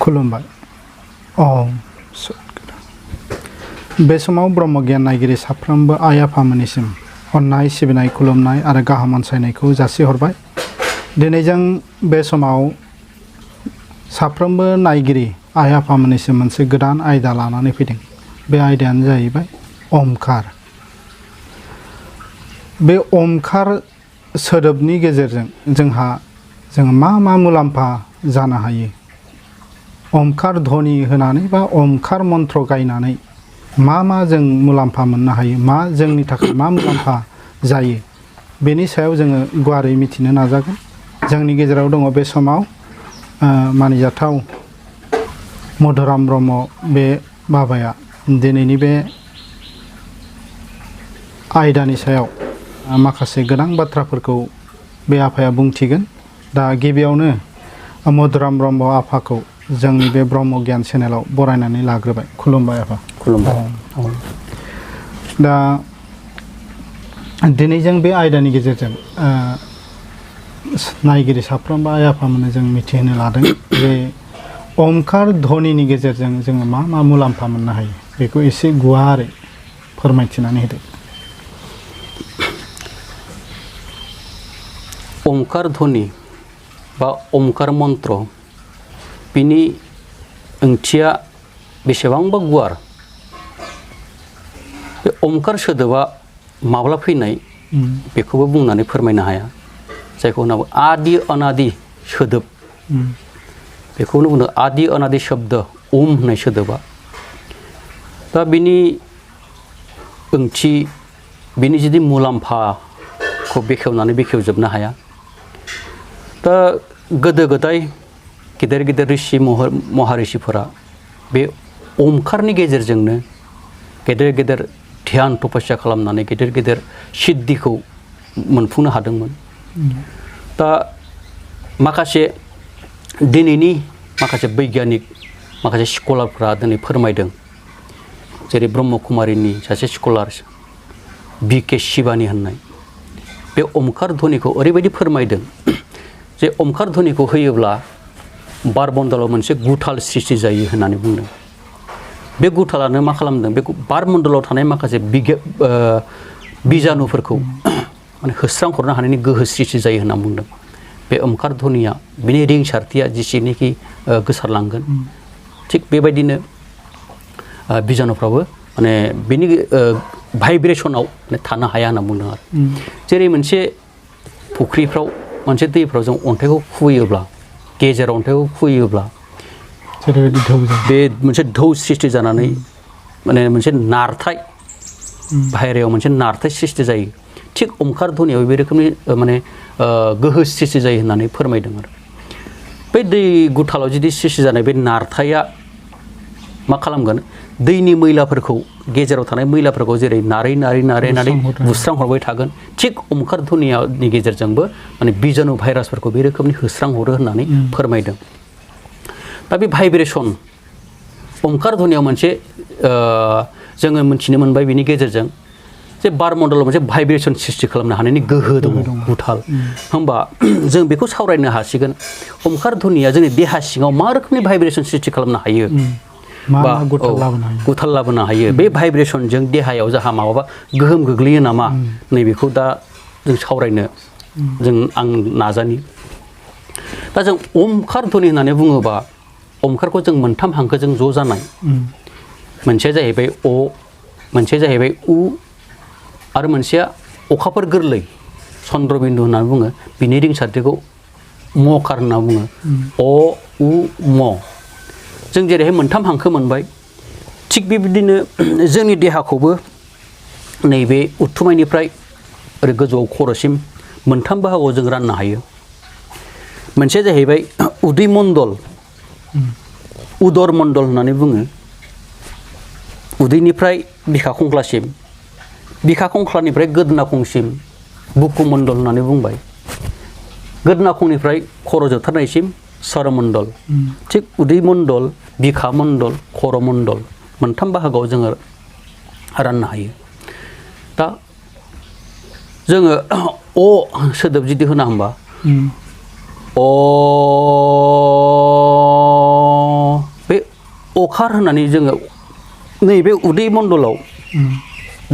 खुलुमबाय बे समाव ब्रह्म गियान नायगिरि साफ्रोमबो आइ आफामोननिसिम अननाय सिबिनाय खुलुमनाय आरो गाहाम अनसायनायखौ जासिहरबाय। दिनै जों बे समाव साफ्रोमबो नायगिरि आइ आफामोननिसिम मोनसे गोदान आयदा लानानै फैदों। बे आयदायानो जाहैबाय ओमकार। बे ओमकार सोदोबनि गेजेरजों जों मा मुलाम्फा जानो हायो, ओमकार ध्वनि होनानै बा ओमकार मन्त्र गायनानै मा जों मुलाम्फा मोननो हायो, मा जोंनि थाखाय मा मुलाम्फा जायो, बेनि सायाव जोङो गुवारै मिथिनो नाजागोन। जोंनि गेजेराव दङ बे समाव मानिजाथाव मधुराम ब्रह्म बे बाबाया दिनैनि बे आयदानि सायाव माखासे गोनां बाथ्राफोरखौ बे आफाया बुंथिगोन। दा गिबियावनो मधुराम ब्रह्म आफाखौ जोंनि बे ब्रह्म गियान चेनेलाव बरायनानै लाग्रोबाय। खुलुमबाय आफा। खुलुमबाय। दा दिनै जों बे आयदानि गेजेरजों नायगिरि साफ्रोमबो आइ आफामोननो जों मिथिहोनो लादों जे ओमकार ध्वनिनि गेजेरजों जोङो मा मुलाम्फा मोननो हायो, बेखौ एसे गुवारै फोरमायथिनानै होदो। ओमकार ध्वनि बा ओमकार मन्त्र बिनि ओंथिया बेसेबांबा गुवार। बे ओमकार सोदोबा माब्ला फैनाय बेखौबो बुंनानै फोरमायनो हाया। जायखौ होनना बुङो आदि अनादि सोदोब, बेखौनो बुङो आदि अनादि शब्द ओम होननाय सोदोबा। दा बिनि ओंथि, बिनि जुदि मुलाम्फाखौ बेखेवजोबनो हाया। दा गोदो गोदाय गेदेर ऋषि महारिषिफोरा बे ओमकारनि गेजेरजोंनो गेदेर ध्यान तपस्या खालामनानै गेदेर सिद्धिखौ मोनफुंनो हादोंमोन। दा दिनैनि माखासे बैग्यानिक माखासे स्कलारफ्रा दिनै फोरमायदों, जेरै ब्रह्म कुमारिनि सासे स्कलार BK शिबानी होननाय, बे ओमकार ध्वनिखौ ओरैबायदि फोरमायदों जे ओमकार ध्वनिखौ होयोब्ला बारमण्डलाव मोनसे गुथाल सृष्टि जायो होननानै बुंदों। बे गुथालानो मा खालामदों, बे बारमण्डलाव थानाय माखासे बिजानुफोरखौ माने होस्रांहरनो हानायनि गोहो सृष्टि जायो होनना बुंदों। बे ओमकार ध्वनिया, बिनि रिंसारथिया जेसेनोखि गोसारलांगोन, थिग बेबायदिनो बिजानुफ्राबो माने बिनि भाइब्रेसनाव थानो हाया होनना बुंदों आरो। जेरै मोनसे फुख्रिफ्राव मोनसे दैफ्राव जों अन्थाइखौ खुबैयोब्ला, गेजेराव अन्थाइखौ खुबैयोब्ला बे मोनसे ढौ सृष्टि जानानै माने मोनसे नारथाय, बाहेरायाव मोनसे नारथाय सृष्टि जायो। थिग ओमकार ध्वनियाव बे रोखोमनि माने गोहो सृष्टि जायो होननानै फोरमायदों आरो। बे दै गुथालाव जुदि सृष्टि जानाय बे नारथाया मा खालामगोन, दैनि मैलाफोरखौ, गेजेराव थानाय मैलाफोरखौ जेरै नारै बुस्रां हरबाय थागोन, थिग ओमकार ध्वनिनि गेजेरजोंबो माने बिजानु भाइरासफोरखौ बे रोखोमनि होस्रां हरो होननानै फोरमायदों। दा बे भाइब्रेसन ओमकार ध्वनियाव मोनसे जोङो मिथिनो मोनबाय बिनि गेजेरजों जे बारमण्डलाव मोनसे भाइब्रेसन सृष्टि खालामनो हानायनि गोहो दङ, गुथाल। होमबा जों बेखौ सावरायनो हासिगोन, ओमकार ध्वनिया जोंनि देहा सिङाव मा रोखोमनि भाइब्रेसन सृष्टि खालामनो हायो, बा गुथाल लाबोनो हायो। बे भाइब्रेसनजों देहायाव जाहा माबाबा गोहोम गोग्लैयो नामा, नैबेखौ दा जों सावरायनो आं नाजानि। दा जों ओमकार ध्वनि होननानै बुङोबा, ओमकारखौ जों मोनथाम हांखोजों ज' जानाय, मोनसेया जाहैबाय अ, मोनसेया जाहैबाय उ, आरो मोनसेया अखाफोर गोरलै चन्द्रबिन्दु होननानै बुङो। बिनि रिंसारथिखौ मकार होनना बुङो। अ उ म। जों जेरैहाय मोनथाम हांखो मोनबाय, थिग बेबायदिनो जोंनि देहाखौबो नैबे उथुमायनिफ्राय ओरै गोजौआव खर'सिम मोनथाम बाहागोआव जों राननो हायो। मोनसेया जाहैबाय उदै मण्डल, उदर मण्डल होननानै बुङो। उदैनिफ्राय बिखा खंख्लासिम, बिखा खंख्लानिफ्राय गोदना खंसिम बुकु मण्डल होननानै बुंबाय। गोदना खंनिफ्राय खर' जोबथारनायसिम सर मण्डल। थिग उदै मण्डल, बिखा मण्डल, खर' मण्डल मोनथाम बाहागोआव जोङो राननो हायो। दा जोङो अ सोदोब जुदि होना होमबा अ अखार होननानै जोङो नैबे उदै मण्डलाव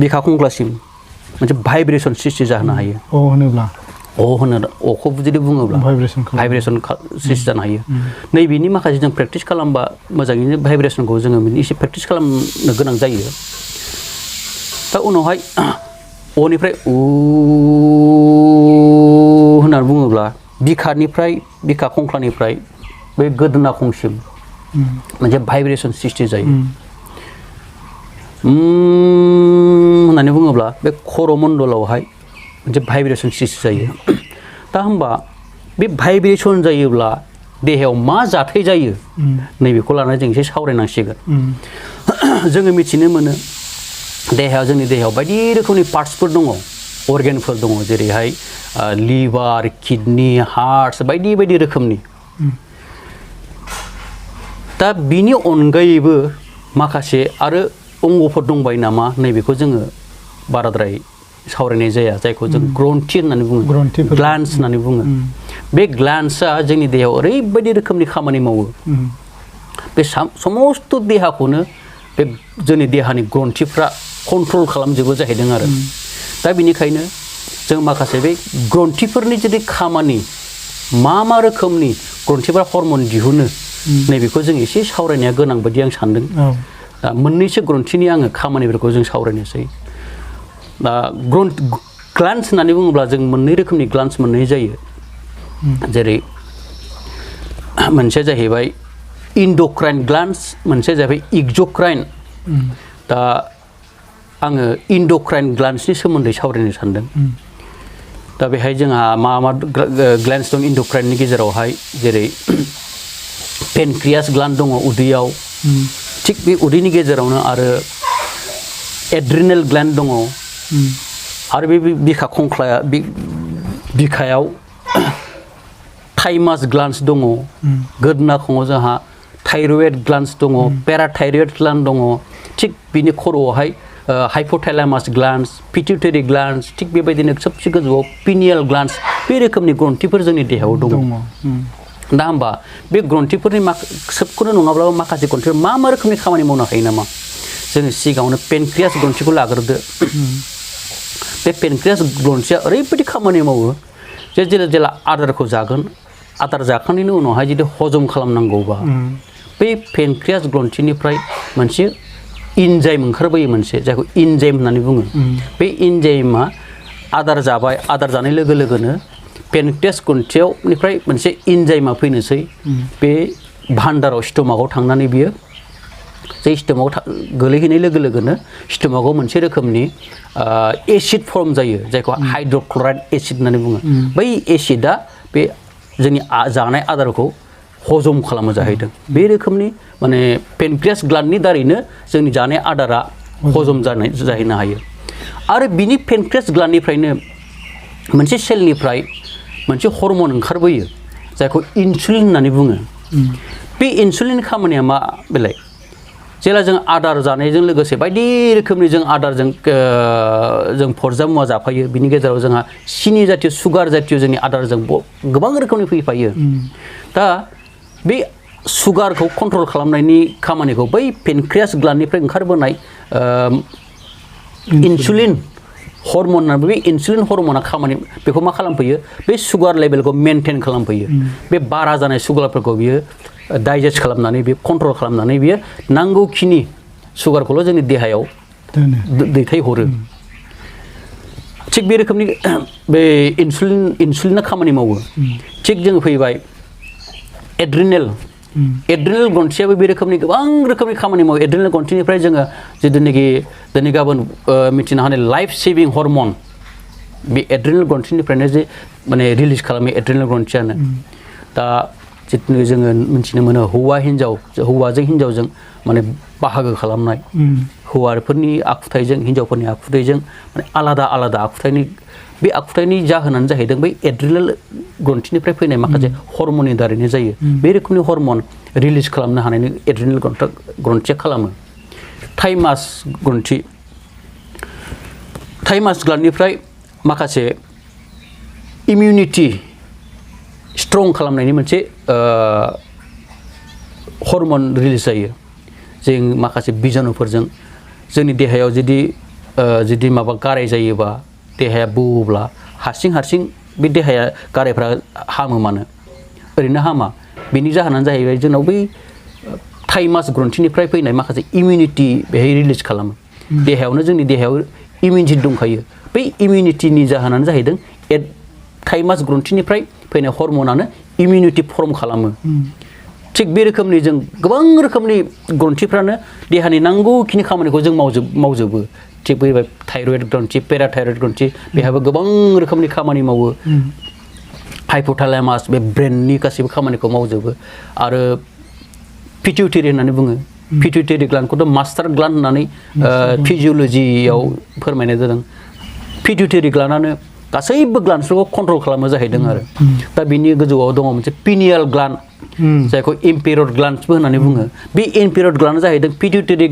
बिखा खंख्लासिम मोनसे भाइब्रेसन सृष्टि जाहोनो हायो होनोब्ला अखौ जुदि बुङोब्ला भाइब्रेसन सृष्टि जानो हायो नैबेनि माखासे जों प्रेक्टिस खालामबा मोजाङैनो भाइब्रेसनखौ जोङो एसे प्रेक्टिस खालामनो गोनां जायो दा उनावहाय अनिफ्राय उ होननानै बुङोब्ला बिखा खंख्लानिफ्राय बै गोदोना खंसिम मोनसे भाइब्रेसन सृष्टि जायो होननानै बुङोब्ला बे खर' मण्डलावहाय मोनसे भाइब्रेसन सृष्टि जायो दा होमबा बे भाइब्रेसन जायोब्ला देहायाव मा जाथाय जायो नैबेखौ लानानै जों एसे सावरायनांसिगोन जोङो मिथिनो मोनो जोंनि देहायाव बायदि रोखोमनि पार्टसफोर दङ अर्गेनफोर दङ जेरैहाय लिभार किडनि हार्ट बायदि बायदि रोखोमनि दा बिनि अनगायैबो माखासे आरो अंगफोर दंबायो नामा नैबेखौ जोङो बाराद्राय सावरायनाय जाया जायखौ जों ग्रन्थि होननानै बुङो ग्लान्स होननानै बुङो बे ग्लान्सआ जोंनि देहायाव ओरैबायदि रोखोमनि खामानि मावो बे समस्त देहाखौनो बे जोंनि देहानि ग्रन्थिफ्रा कन्ट्रल खालामजोबो जाहैदों आरो दा बेनिखायनो जों माखासे बे ग्रन्थिफोरनि जुदि खामानि मा रोखोमनि ग्रन्थिफ्रा हर्मन दिहुनो नैबेखौ जों एसे सावरायनाया गोनां बायदि आं सानदों दा मोननैसो ग्रन्थिनि आङो खामानिफोरखौ जों सावरायनोसै दा ग्लान्स होननानै बुङोब्ला जों मोननै रोखोमनि ग्लान्स मोननाय जायो जेरै मोनसेया जाहैबाय इन्डक्राइन ग्लान्स मोनसेया जाहैबाय एक्जक्राइन दा आङो इन्डक्राइन ग्लान्सनि सोमोन्दै सावरायनो सानदों दा बेहाय जोंहा मा ग्लेन्स दं इन्डक्राइननि गेजेरावहाय जेरै पेनक्रियास ग्लान्ड दङ उदैयाव थिग बे उदैनि गेजेरावनो आरो एड्रिनेल ग्लेन्ड दङ आरो बे बिखा खंख्लाया बिखायाव थाइमास ग्लान्स दङ गोदोना खङाव जोंहा थाइरयड ग्लान्स दङ पेराथाइरयड ग्लान्ड दङ थिग बिनि खर'आवहाय हाइपोथालामास ग्लान्स पिट्युटरी ग्लान्स थिग बेबायदिनो सबसे गोजौआव पिनियेल ग्लान्स बे रोखोमनि ग्रन्थिफोर जोंनि देहायाव दङ दा होमबा बे ग्रन्थिफोरनि सोबखौनो नङाब्लाबो माखासे ग्रन्थिफोर मा रोखोमनि खामानि मावनो हायो नामा जोङो सिगाङावनो पेनक्रियास ग्रन्थिखौ लाग्रोदो बे पेनक्रियास ग्रन्थिया ओरैबायदि खामानि मावो जे जेला आदारखौ जागोन आदार जाखांनायनि उनावहाय जुदि हजम खालामनांगौबा बै पेनक्रियास ग्रन्थिनिफ्राय मोनसे इन्जाइम ओंखारबोयो मोनसे जायखौ इन्जाइम होननानै बुङो बे इन्जाइमा आदार जानाय लोगो लोगोनो पेनक्रियास ग्रन्थिनिफ्राय मोनसे इन्जाइमा फैनोसै बे भान्डाराव स्टमाकआव थांनानै बियो जे स्टमाकआव गोलैहैनाय लोगो लोगोनो स्टमाकआव मोनसे रोखोमनि एसिड फर्म जायो जायखौ हाइड्रक्लराइड एसिड होननानै बुङो बै एसिडआ बे जोंनि जानाय आदारखौ हजम खालामो जाहैदों बे रोखोमनि माने पेनक्रियास ग्लान्डनि दारैनो जोंनि जानाय आदारा हजम जाहैनो हायो आरो बिनि पेनक्रियास ग्लान्डनिफ्रायनो मोनसे सेलनिफ्राय मोनसे हर्मन ओंखारबोयो जायखौ इनसुलिन होननानै बुङो बे इनसुलिननि खामानिया मा बेलाय जेला जों आदार जानायजों लोगोसे बायदि रोखोमनि जों आदारजों जों फरजा मुवा जाफायो बिनि गेजेराव जोंहा सिनि जातिय सुगार जातिय जोंनि आदारजों गोबां रोखोमनि फैफायो दा बे सुगारखौ कन्ट्रल खालामनायनि खामानिखौ बै पेनक्रियास ग्लान्डनिफ्राय ओंखारबोनाय इनसुलिन हर्मन होननानै बे इनसुलिन हर्मना खामानि बेखौ मा खालामफैयो बे सुगार लेभेलखौ मेनटेन खालामफैयो बे बारा जानाय सुगारफोरखौ बियो डाइजेस्ट खालामनानै बे कन्ट्रल खालामनानै बियो नांगौखिनि सुगारखौल' जोंनि देहायाव दैथायहरो थिग बे रोखोमनि बे इनसुलिना खामानि मावो थिग जोङो फैबाय एड्रिनेल ग्रन्थियाबो बे रोखोमनि गोबां रोखोमनि खामानि मावो एड्रिनेल ग्रन्थिनिफ्राय जोङो जिथुनाखि दिनै गाबोन मिथिनो हानाय लाइफ सेभिं हर्मन बे एड्रिनेल ग्रन्थिनिफ्रायनो जे माने रिलिज खालामो एड्रिनेल ग्रन्थियानो दा जिथुनाखि जोङो मिथिनो मोनो हौवाजों हिन्जावजों माने बाहागो खालामनाय हौवाफोरनि आखुथाइजों हिन्जावफोरनि आखुथाइजों माने आलादा आलादा आखुथाइनि बे आखुथाइनि जाहोनानो जाहैदों बै एड्रिनेल ग्रन्थिनिफ्राय फैनाय माखासे हर्मननि दारैनो जायो बे रोखोमनि हर्मन रिलिज खालामनो हानायनि एड्रिनेल ग्रन्थिया खालामो थाइमास ग्लान्डनिफ्राय माखासे इमिउनिटि स्ट्रं खालामनायनि मोनसे हर्मन रिलिज जायो जों माखासे बिजानुफोरजों जोंनि देहायाव जुदि माबा गाराय जायोबा देहाया बौवोब्ला हारसिं बे देहाया गारायफ्रा हामो मानो ओरैनो हामा बेनि जाहोनानो जाहैबाय जोंनाव बै थाइमास ग्रन्थिनिफ्राय फैनाय माखासे इमिउनिटि बेहाय रिलिज खालामो देहायावनो जोंनि देहायाव इमिउनिटि दंखायो बै इमिउनिटिनि जाहोनानो जाहैदों थाइमास ग्रन्थिनिफ्राय फैनाय हर्मनानो इमिउनिटि फर्म खालामो थिग बे रोखोमनि जों गोबां रोखोमनि ग्रन्थिफ्रानो देहानि नांगौखिनि खामानिखौ जों मावजोबो थिग बेबाय थाइरयड ग्रन्थि पेराथाइरयड ग्रन्थि बेहाबो गोबां रोखोमनि खामानि मावो हाइपोथालामास बे ब्रेननि गासैबो खामानिखौ मावजोबो आरो पिट्युटरि होननानै बुङो पिट्युटरि ग्लान्डखौथ' मास्टार ग्लान्ड होननानै फिजिअलजियाव फोरमायनाय जादों पिट्युटरि ग्लान्डआनो गासैबो ग्लान्डफोरखौ कन्ट्रल खालामो जाहैदों आरो दा बिनि गोजौआव दङ मोनसे पिनियेल ग्लान्ड जायखौ इम्पेरर ग्लान्डबो होननानै बुङो बे इम्पेरर ग्लान्डआ जाहैदों पिट्युटरि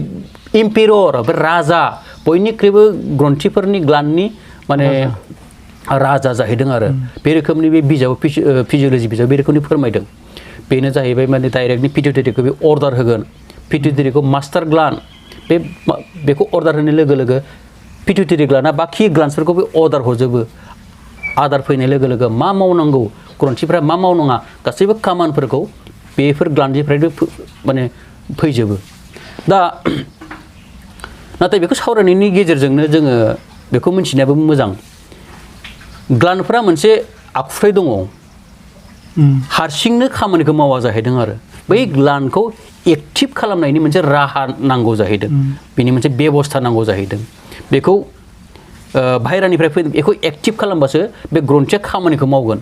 इम्पेरर बे राजा बयनिख्रुइबो ग्रन्थिफोरनि ग्लान्डनि माने राजा जाहैदों आरो बे रोखोमनि बे बिजाबाव फिजिअलजि बिजाब बे रोखोमनि फोरमायदों बेनो जाहैबाय माने डाइरेक्टलि पिट्युटरिखौ बे अर्डार होगोन पिट्युटरिखौ मास्टार ग्लान्ड बेखौ अर्डार होनाय लोगो लोगो पिट्युटरि ग्लान्डआ बाखि ग्लान्डफोरखौ बे अर्डार हरजोबो आदार फैनाय लोगो लोगो मा मावनांगौ ग्रन्थिफ्रा मा मावनाङा गासैबो खामानिफोरखौ बेफोर ग्लान्डनिफ्रायनो माने फैजोबो दा नाथाय बेखौ सावरायनायनि गेजेरजोंनो जोङो बेखौ मिथिनायाबो मोजां ग्लान्डफोरा मोनसे आखुथाय दङ हारसिंनो खामानिखौ मावा जाहैदों आरो बै ग्लान्डखौ एक्टिभ खालामनायनि मोनसे राहा नांगौ जाहैदों बेनि मोनसे बेबस्था नांगौ जाहैदों बेखौ बाहेरानिफ्राय फैदों बेखौ एक्टिभ खालामबासो बे ग्रन्थिया खामानिखौ मावगोन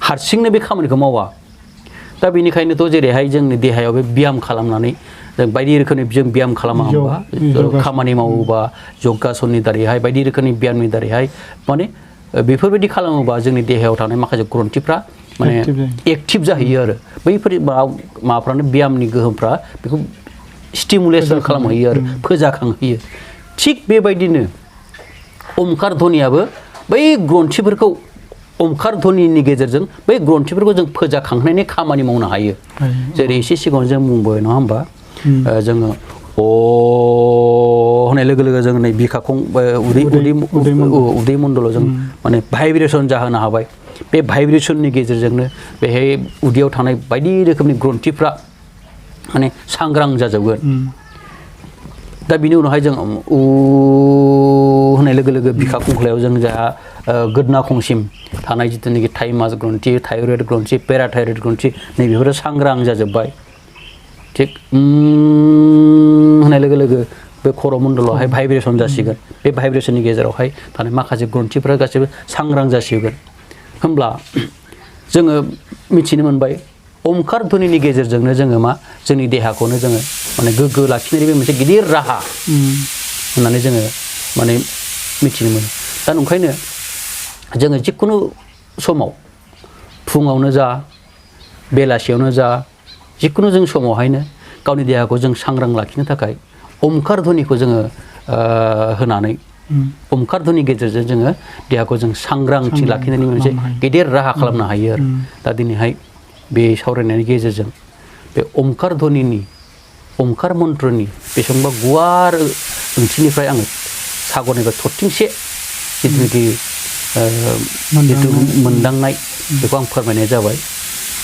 हारसिंनो बे खामानिखौ मावा दा बेनिखायनोथ' जेरैहाय जोंनि देहायाव बे ब्याम खालामनानै जों बायदि रोखोमनि जों ब्याम खालामाबा खामानि मावोबा जगासननि दारैहाय बायदि रोखोमनि ब्यामनि दारैहाय माने बेफोरबायदि खालामोबा जोंनि देहायाव थानाय माखासे ग्रन्थिफ्रा माने एक्टिभ जाहैयो आरो बैफोर माबाफ्रानो ब्यामनि गोहोमफ्रा बेखौ स्टिमुलेसन खालामहैयो आरो फोजाखांहोयो थिग बेबायदिनो ओमकार ध्वनियाबो बै ग्रन्थिफोरखौ ओमकार ध्वनिनि गेजेरजों बै ग्रन्थिफोरखौ जों फोजाखांहोनायनि खामानि मावनो हायो जेरै एसे सिगाङाव जों बुंबाय नङा होमबा जोङो अ होननाय लोगो लोगो जों नै बिखाखं उदै मण्डलाव जों माने भाइब्रेसन जाहोनो हाबाय बे भाइब्रेसननि गेजेरजोंनो बेहाय उदैयाव थानाय बायदि रोखोमनि ग्रन्थिफ्रा माने सांग्रां जाजोबगोन दा बिनि उनावहाय जों होननाय लोगो लोगो बिखा खंख्लायाव जों जाहा गोदनाखंसिम थानाय जिथुनाखि थाइमास ग्रन्थि थाइरयड ग्रन्थि पेराथाइरयड ग्रन्थि नैबेफोरो सांग्रां जाजोब्बाय थिग होननाय लोगो लोगो बे खर' मण्डलावहाय भाइब्रेसन जासिगोन बे भाइब्रेसननि गेजेरावहाय थानाय माखासे ग्रन्थिफोरा गासैबो सांग्रां जासिगोन होमब्ला जोङो मिथिनो मोनबाय ओमकार ध्वनिनि गेजेरजोंनो जोङो मा जोंनि देहाखौनो जोङो माने गोग्गो लाखिनायनि बे मोनसे गिदिर राहा होननानै जोङो माने मिथिनो मोनो दा ओंखायनो जोङो जिखुनु समाव फुङावनो जा बेलासियावनो जा जिखुनु जों समावहायनो गावनि देहाखौ जों सांग्रां लाखिनो थाखाय ओमकार ध्वनिखौ जोङो होनानै ओमकार ध्वनि गेजेरजों जोङो देहाखौ जों सांग्रांथि लाखिनायनि मोनसे गेदेर राहा खालामनो हायो आरो दा दिनैहाय बे सावरायनायनि गेजेरजों बे ओमकार ध्वनिनि ओमकार मन्त्रनि बेसेबांबा गुवार ओंथिनिफ्राय आङो सागरनिफ्राय थरथिंसे जिथुनाखि जिथु मोनदांनाय बेखौ आं फोरमायनाय जाबाय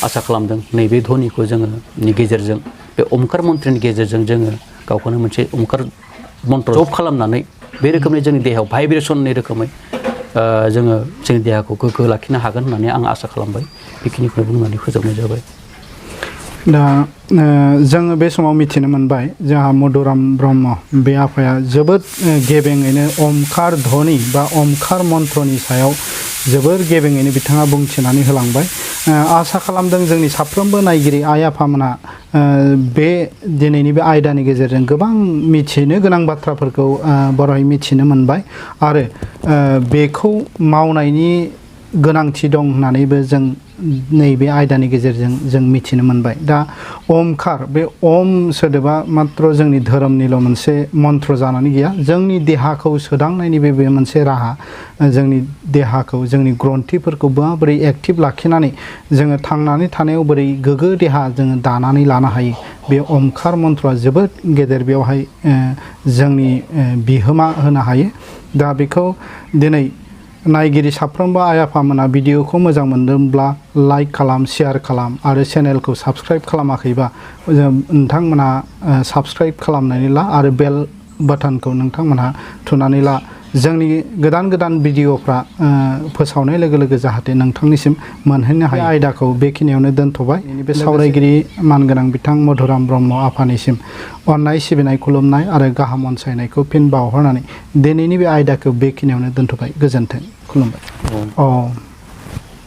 आसा खालामदों नैबे ध्वनिखौ जोङो नि गेजेरजों बे ओमकार मन्त्रनि गेजेरजों जोङो गावखौनो मोनसे ओमकार मन्त्र जप खालामनानै बे रोखोमनि जोंनि देहायाव भाइब्रेसननि रोखोमै जोङो जोंनि देहाखौ गोग्गो लाखिनो हागोन होननानै आं आसा खालामबाय बेखिनिखौनो बुंनानै फोजोबनाय जाबाय दा जोङो बे समाव मिथिनो मोनबाय जोंहा मधुराम ब्रह्म बे आफाया जोबोद गेबेङैनो ओमकार ध्वनि बा ओमकार मन्त्रनि सायाव जोबोर गेबेङैनो बिथाङा बुंथिनानै होलांबाय आसा खालामदों जोंनि साफ्रोमबो नायगिरि आइ आफामोना बे दिनैनि बे आयदानि गेजेरजों गोबां मिथिनो गोनां बाथ्राफोरखौ बर'यै मिथिनो मोनबाय आरो बेखौ मावनायनि गोनांथि दं होननानैबो जों नैबे आयदानि गेजेरजों जों मिथिनो मोनबाय दा ओमकार बे ओम सोदोबा मात्र जोंनि धोरोमनिल' मोनसे मन्त्र जानानै गैया जोंनि देहाखौ सोदांनायनि बे मोनसे राहा जोंनि देहाखौ जोंनि ग्रन्थिफोरखौ माबोरै एक्टिभ लाखिनानै जोङो थांनानै थानायाव बोरै गोग्गो देहा जोङो दानानै लानो हायो बे ओमखार मन्त्रआ जोबोद गेदेर बेवहाय जोंनि बिहोमा होनो हायो दा बेखौ दिनै नायगिरि साफ्रोमबो आइ आफामोना भिडिअखौ मोजां मोनदोंब्ला लाइक खालाम शेयार खालाम आरो चेनेलखौ साबस्क्राइब खालामाखैबा नोंथांमोना साबस्क्राइब खालामनानै ला आरो बेल बाटनखौ नोंथांमोनहा थुनानै ला जोंनि गोदान गोदान भिडिअफ्रा फोसावनाय लोगो लोगो जाहाथे नोंथांनिसिम मोनहैनो हायो आयदाखौ बेखिनियावनो दोनथ'बाय बे सावरायगिरि मानगोनां बिथां मधुराम ब्रह्म आफानिसिम अननाय सिबिनाय खुलुमनाय आरो गाहाम अनसायनायखौ फिन बावहरनानै दिनैनि बे आयदाखौ बेखिनियावनो दोनथ'बाय गोजोन्थों खुलुमबाय।